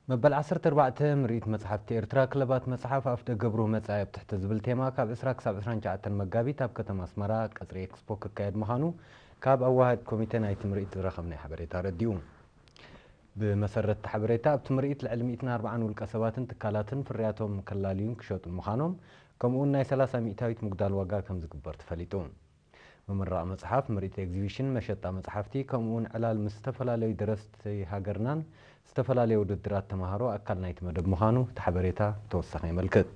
መበል ዓሰርተ ኣርባዕተ ምርኢት መጽሓፍቲ ኤርትራ ክለባት መጽሓፍ ኣፍ ደገ ብሩህ መጻኢ ኣብ ትሕቲ ዝብል ቴማ ካብ ዕስራ ክሳብ ዕስራን ትሽዓተን መጋቢት ኣብ ከተማ ኣስመራ ቀጽሪ ኤክስፖ ክካየድ ምዃኑ ካብ ኣዋሃድ ኮሚቴ ናይቲ ምርኢት ዝረኸብናዮ ሓበሬታ ኣረዲኡ። ብመሰረት እቲ ሓበሬታ ኣብቲ ምርኢት ልዕሊ ሚእትን ኣርባዓን ውልቀ ሰባትን ትካላትን ፍርያቶም ከላልዩን ክሸጡን ምዃኖም ከምኡውን ናይ ሰላሳ ሚእታዊት ምጉዳል ዋጋ ከም ዝግበር ተፈሊጡ። ምምራቕ መጽሓፍ፣ ምርኢት ኤግዚቢሽን፣ መሸጣ መጽሓፍቲ ከምኡውን ዕላል ምስ ዝተፈላለዩ ደረስቲ ሃገርናን ዝተፈላለዩ ውድድራት ተማሃሮ ኣካል ናይቲ መደብ ምዃኑ እቲ ሓበሬታ ብተወሳኺ የመልክት።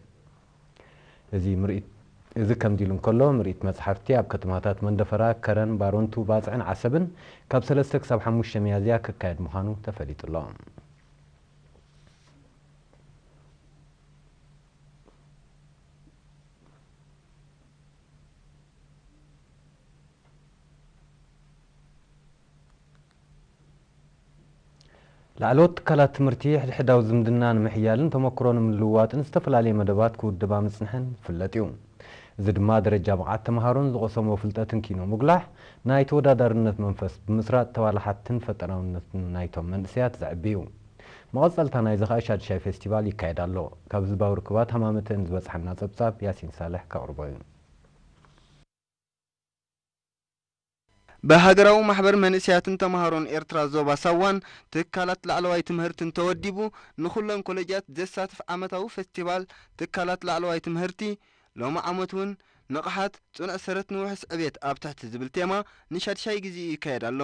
እዚ ምርኢት እዚ ከምዚ ኢሉ እንከሎ ምርኢት መጽሓፍቲ ኣብ ከተማታት መንደፈራ፣ ከረን፣ ባረንቱ፣ ባጽዕን ዓሰብን ካብ ሰለስተ ክሳብ ሓሙሽተ ሚያዝያ ክካየድ ምዃኑ ተፈሊጡ ኣሎ። ላዕለዎት ትካላት ትምህርቲ ሕድሕዳዊ ዝምድና ንምሕያልን ተመክሮ ንምልውዋጥን ዝተፈላለየ መደባት ክውድባ ምጽንሐን ዝፍለጥ እዩ። እዚ ድማ ደረጃ ብቕዓት ተምሃሮን ዝቐሰሞ ፍልጠትን ኪኖ ምጉላሕ፣ ናይ ተወዳዳርነት መንፈስ ብምስራጽ ተባላሓትን ፈጠራውነትን ናይቶም መንእሰያት ዘዕቢ እዩ። መቐጸልታ ናይዚ ኸኣ ሻድሻይ ፌስቲቫል ይካየድ ኣሎ። ካብ ህዝባዊ ርክባት ሃማመተን ዝበጽሓና ጸብጻብ ያሲን ሳልሕ ከቕርቦ እዩ። ብሃገራዊ ማሕበር መንእሰያትን ተምሃሮን ኤርትራ ዞባ ሳዋን ትካላት ላዕለዋይ ትምህርትን ተወዲቡ ንኹለን ኮሌጃት ዘሳትፍ ዓመታዊ ፈስቲቫል ትካላት ላዕለዋይ ትምህርቲ ሎሚ ዓመት እውን ንቕሓት፣ ጽኑዕ ሰረት ንውሑስ ዕቤት ኣብ ትሕቲ ዝብል ቴማ ንሻድሻይ ግዜ ይካየድ ኣሎ።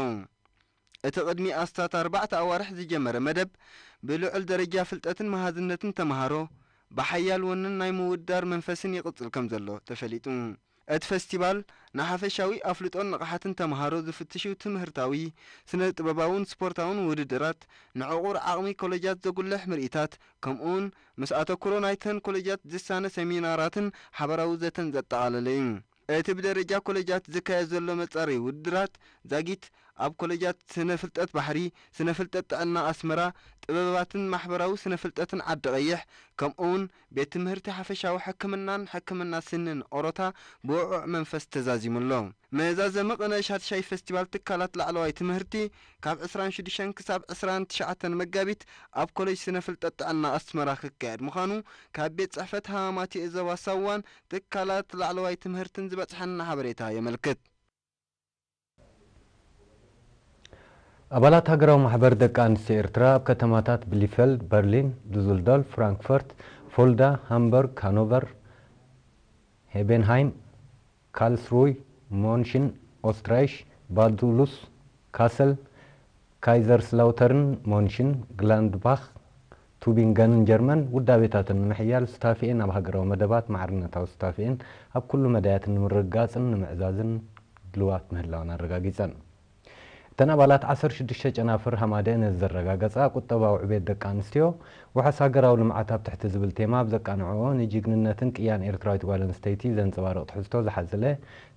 እቲ ቅድሚ ኣስታት ኣርባዕተ ኣዋርሕ ዝጀመረ መደብ ብልዑል ደረጃ ፍልጠትን መሃዝነትን ተምሃሮ ብሓያል ወንን ናይ ምውድዳር መንፈስን ይቕጽል ከም ዘሎ ተፈሊጡ። እቲ ፈስቲቫል ንሓፈሻዊ ኣፍልጦን ንቕሓትን ተምሃሮ ዝፍትሹ ትምህርታዊ፣ ስነ ጥበባውን ስፖርታውን ውድድራት፣ ንዕቑር ዓቕሚ ኮሌጃት ዘጉልሕ ምርኢታት፣ ከምኡውን ምስ ኣተኩሮ ናይተን ኮሌጃት ዝሳነ ሰሚናራትን ሓበራዊ ዘተን ዘጠቓለለ እዩ። እቲ ብደረጃ ኮሌጃት ዝካየድ ዘሎ መጻረዪ ውድድራት ዛጊት ኣብ ኮሌጃት ስነ ፍልጠት ባሕሪ፣ ስነ ፍልጠት ጥዕና ኣስመራ፣ ጥበባትን ማሕበራዊ ስነ ፍልጠትን ዓዲ ቀይሕ፣ ከምኡውን ቤት ትምህርቲ ሓፈሻዊ ሕክምናን ሕክምና ስንን ኦሮታ ብውዑዕ መንፈስ ተዛዚሙ ኣሎ። መዛዘሚ ቅነ ሻድሻይ ፈስቲቫል ትካላት ላዕለዋይ ትምህርቲ ካብ ዕስራን ሽዱሽተን ክሳብ ዕስራን ትሽዓተን መጋቢት ኣብ ኮሌጅ ስነ ፍልጠት ጥዕና ኣስመራ ክካየድ ምዃኑ ካብ ቤት ጽሕፈት ሃማማቲ ዞባ ሳዋን ትካላት ላዕለዋይ ትምህርትን ዝበጽሐና ሓበሬታ የመልክት። ኣባላት ሃገራዊ ማሕበር ደቂ ኣንስትዮ ኤርትራ ኣብ ከተማታት ብሊፈልድ፣ በርሊን፣ ዱስልዶርፍ፣ ፍራንክፈርት፣ ፎልዳ፣ ሃምበርግ፣ ሃኖቨር፣ ሄቤንሃይም፣ ካልስሩይ፣ ሞንሽን ኦስትራይሽ፣ ባድ ዙሉስ፣ ካሰል፣ ካይዘርስላውተርን ሞንሽን ግላንድባኽ፣ ቱቢንገንን ጀርመን ውዳቤታተን ንምሕያል ሱታፌኤን ኣብ ሃገራዊ መደባት ማዕርነታዊ ሱታፌኤን ኣብ ኩሉ መዳያትን ንምርግጋጽን ንምዕዛዝን ድልዋት ምህላወን ኣረጋጊጸን። እተን ኣባላት ዓሰርተ ሽዱሽተ ጨናፍር ሃማደ ነዚ ዘረጋገጻ ቁጠባዊ ዕቤት ደቂ ኣንስትዮ፣ ውሑስ ሃገራዊ ልምዓት ኣብ ትሕቲ ዝብል ቴማ ኣብ ዘቃንዕኦ ንጅግንነትን ቅያን ኤርትራዊት ጓል ኣንስተይቲ ዘንጸባርቕ ትሕዝቶ ዝሓዘለ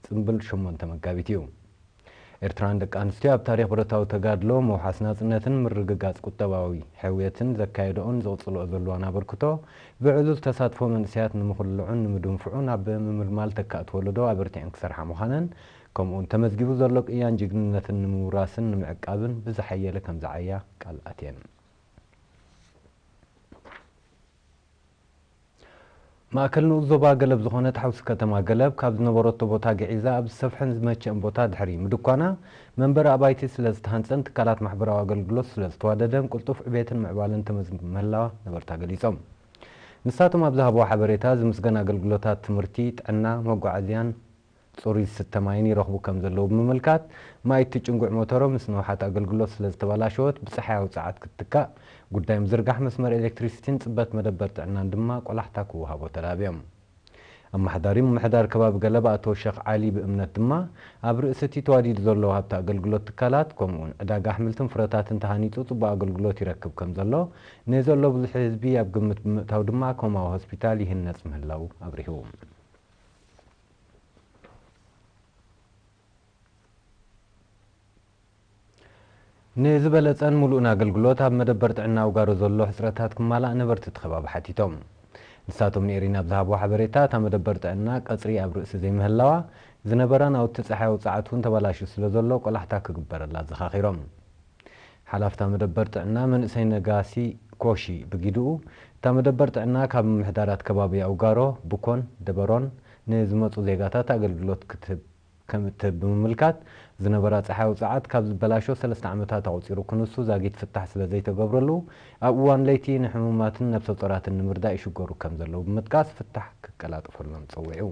ጽምብል ሸሞንተ መጋቢት እዩ። ኤርትራን ደቂ ኣንስትዮ ኣብ ታሪኽ ብረታዊ ተጋድሎ ምውሓስ ናጽነትን ምርግጋጽ ቁጠባዊ ሕውየትን ዘካየድኦን ዝቕጽልኦ ዘለዋን ኣበርክቶ ብዕዙዝ ተሳትፎ መንእሰያት ንምኹልዑን ንምድንፍዑን ኣብ ምምልማል ተካእቲ ወለዶ ኣበርቲዐን ክሰርሓ ምዃነን ከምኡውን ተመዝጊቡ ዘሎ ቅያን ጅግንነትን ንምውራስን ንምዕቃብን ብዝሓየለ ከም ዝዓያ ቃል ኣትየን። ማእከል ንኡስ ዞባ ገለብ ዝኾነት ሓውሲ ከተማ ገለብ ካብ ዝነበረቶ ቦታ ግዒዛ ኣብ ዝሰፍሐን ዝመቸአን ቦታ ድሕሪ ምድኳና መንበሪ ኣባይቲ ስለ ዝተሃንጸን ትካላት ማሕበራዊ ኣገልግሎት ስለ ዝተዋደደን ቅልጡፍ ዕቤትን ምዕባለን ተመዝጊቡ ምህላዋ ነበርታ ገሊጾም። ንሳቶም ኣብ ዝሃብዎ ሓበሬታ ዝምስገን ኣገልግሎታት ትምህርቲ፣ ጥዕና፣ መጓዓዝያን ጽሩይ ዝስተ ማይን ይረኽቡ ከም ዘለዉ ብምምልካት፣ ማይ እትጭንጉዕ ሞተሮ ምስ ነውሓት ኣገልግሎት ስለ ዝተበላሸወት ብጸሓያዊ ጸዓት ክትትካእ፣ ጉዳይ ምዝርጋሕ መስመር ኤሌክትሪሲቲን ጽበት መደበር ጥዕናን ድማ ቆላሕታ ክወሃቦ ተላብዮም። ኣመሓዳሪ ምምሕዳር ከባቢ ገለብ ኣቶ ሸኽ ዓሊ ብእምነት ድማ፣ ኣብ ርእሲ እቲ ተዋዲዱ ዘሎ ሃብቲ ኣገልግሎት ትካላት፣ ከምኡውን ዕዳጋ ኣሕምልትን ፍረታትን ተሃኒጹ ጽቡቕ ኣገልግሎት ይረክብ ከም ዘሎ፣ ንዘሎ ብዙሕ ህዝቢ ኣብ ግምት ብምእታው ድማ ኮማዊ ሆስፒታል ይህነጽ ምህላዉ ኣብሪሁ። ንዝበለጸን ምሉእን ኣገልግሎት ኣብ መደበር ጥዕና ኣውጋሮ ዘሎ ሕጽረታት ክማላእ ነበርቲ እቲ ከባቢ ሓቲቶም። ንሳቶም ንኤሪና ኣብ ዝሃብዎ ሓበሬታ፣ እታ መደበር ጥዕና ቀጽሪ ኣብ ርእሲ ዘይምህላዋ፣ ዝነበራ ናውቲ ጸሓያዊ ጸዓት እውን ተበላሽዩ ስለ ዘሎ ቆላሕታ ክግበረላ ኣዘኻኺሮም። ሓላፍታ መደበር ጥዕና መንእሰይ ነጋሲ ኮሺ ብጊድኡ፣ እታ መደበር ጥዕና ካብ ምምሕዳራት ከባቢ ኣውጋሮ፣ ቡኮን ደበሮን ንዝመጹ ዜጋታት ኣገልግሎት ክትህብ ከም እትህብ ብምምልካት፣ ዝነበራ ጸሓያዊ ጸዓት ካብ ዝበላሾ ሰለስተ ዓመታት ኣቑጺሩ ክንሱ ዛጊት ፍታሕ ስለ ዘይተገብረሉ፣ ኣብ እዋን ለይቲ ንሕሙማትን ነብሰ ጾራትን ንምርዳእ ይሽገሩ ከም ዘለዉ ብምጥቃስ፣ ፍታሕ ክቀላጠፈሎም ጸዊዑ።